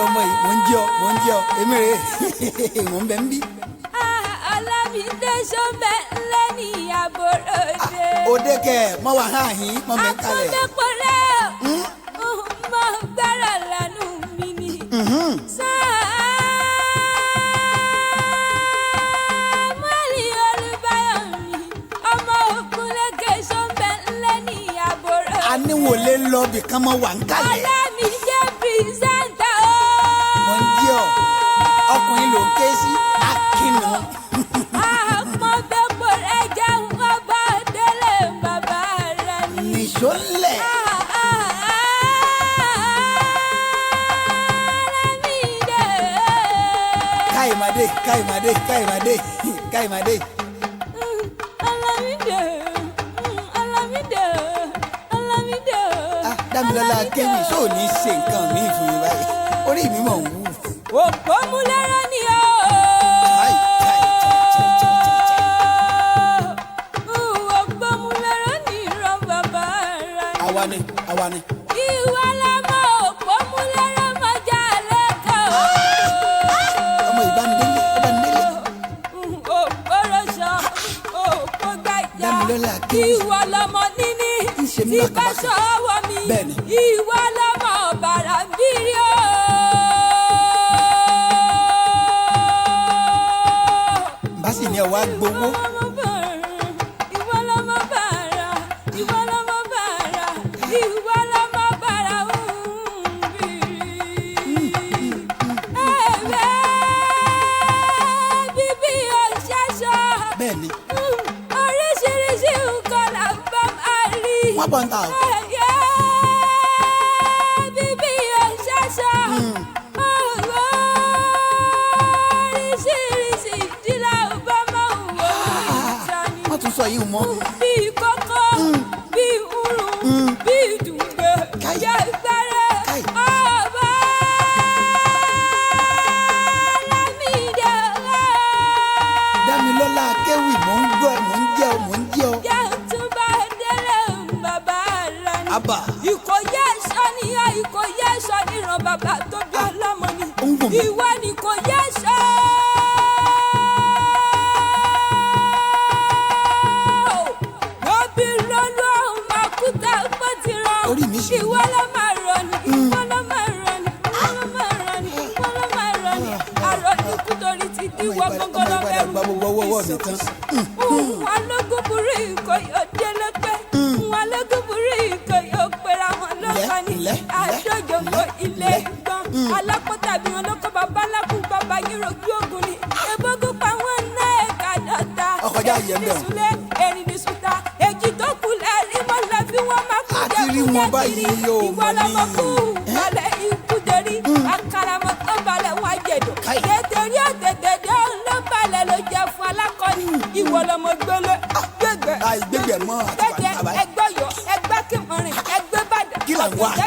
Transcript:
Ọmọ yìí, mò ń jẹ́ ọ, mò ń jẹ́ ọ, èmi rè é, mò ń bẹ ń bí. Ọlámídé, ṣọ́bẹ̀ ńlẹ́ ní àbúròde. Òde kẹ mọ wà hàn yín mọ mẹ kalẹ̀. Àkọ́bẹ̀pọ̀rẹ́ mọ gbára lánú mi ni. Sáàmúẹ́lì Olúbáyọ̀ mi, ọmọ Ògúnlékè, ṣọ́bẹ̀ ńlẹ́ ní àbúròde. Aníwòlé lọ bìkan mọ wà ń kalẹ̀. Ọlámídé pírẹsẹ̀ntà o. Mò ń jẹ́ ọ, ọkùnrin ló ń ké sí akínú. Àpọ̀bẹ̀pọ̀rẹ́ jẹun ọba délé bàbá rẹ̀ ni. Nìṣó ńlẹ̀. Ọlámídé. Káyìmádé, káyìmádé, káyìmádé, káyìmádé. Ọlámídé, Ọlámídé, Ọlámídé. Ah, Dámilọ́lá Kéwì, ṣó ò ní ṣe nǹkan míì fún mi báyìí? Orí mi mọ̀ ń wú. Òpómúléró ni o. Chai, chai, chai, chai, chai, chai, chai. Òpómúléró ni ìran bàbá rẹ̀ ni. Àwa ni, àwa ni. Ìwà lọmọ òpómúléró mọjà lẹ́kọ̀ọ́. Ọmọ ìbánidélé, ìbánidélé. Òpóròṣọ, òpógbàjà. Dámilọ́lá Kéwì. Ìwọ lọmọ níní Ń ṣe mí tí bákan bá bákan. ṣọwọ́ mi. Bẹ́ẹ̀ni. Ìwọ lọmọ bàrà bírí o. Bá sì ní ọwọ́ agbowó. Ìwọ lọmọ bàrà, ìwọ lọmọ bàrà, ìwọ lọmọ bàrà ń bìrì. Ẹ̀wẹ̀ bíbí òṣàṣọ. Bẹ́ẹ̀ni. Oríṣiríṣi nǹkan là ń bá máa rí. Wọ́n bọ̀ ń ta o. Ẹ̀yẹ́ bíbí òṣàṣọ. Oríṣiríṣi ìdí là ń bá máa wò ní ìta ni. Wọ́n tún sọ yìí mọ́. Bíi kókó, bíi urun, bíi dùngbẹ̀, Káì. jẹgbẹrẹ, Káì. ọba Lámìdé. Dámilọ́lá Kéwì, mò ń gbọ́ ẹ, mò ń jẹ́ ọ, mò ń jẹ́ ọ. Jẹ́ntúbà délé bàbá rẹ̀ ni. Abba. Ìkòyí ẹ̀ṣọ́ ni ọ́, Ìkòyí ẹ̀ṣọ́ níran bàbá tó bí ọlọ́mọ ni. Ó ń gùn mí. Ìwọ ni Ìkòyí ẹ̀ṣọ́. Lóbi lọ́lú ọ̀hún máa kú tá a gbọ́ ti rán. Orí mi sì wú. Ìwọ ló máa rọ̀ ni, ìwọ ló máa rọ̀ ni, ìwọ ló máa rọ̀ ni, ìwọ ló máa rọ̀ ni. Àrọ̀ ní kú torí ti Ọmọ díwọ́ ìpadà, gbọ́ngàn ọmọ ìpadà lọ́bẹ̀rù. gba gbogbo ọwọ́ ọwọ́ mi tán. Wọn lógún burú Ìkòyí òdélépé. Wọn lógún burú Ìkòyí òpèrà wọn lọ́kàn ní. Ǹlẹ́, ǹlẹ́, Àdójòkó ǹlẹ́, ilé ǹlẹ́. gbọ́n. Alápótà bí wọn lóko bàbá lákùn bàbá yín rojú ogun ni. Ebógún pa wọn ná ẹ̀ka dọ́ta. Ọkọjá yẹ̀ ń bẹ̀ wọ́n. Súlé erin ní súta. Èjì tó kù lẹ́rìí mọ́ lọ fi wọ́n máa kú Àti jẹ rí kú wọn jẹ báyìí kiri. o, Ìwọ mọ̀ lọmọ ní. kú balẹ̀ ikú dorí. Àkàràmọ̀ tó balẹ̀ wọn àjẹ̀dọ̀. Káì. Tètè rí òtètè dé òun ló balẹ̀ ló jẹ fún alákọ̀ọ́ni. Ìwọ lọmọ gbélé gbégbé. Àì gbégbé mọ́ àti Gbégbé bàbá. ẹgbẹ́ yọ ẹgbẹ́ kìmọ̀rin ẹgbẹ́ bàdàn. Kí là ń wá ká?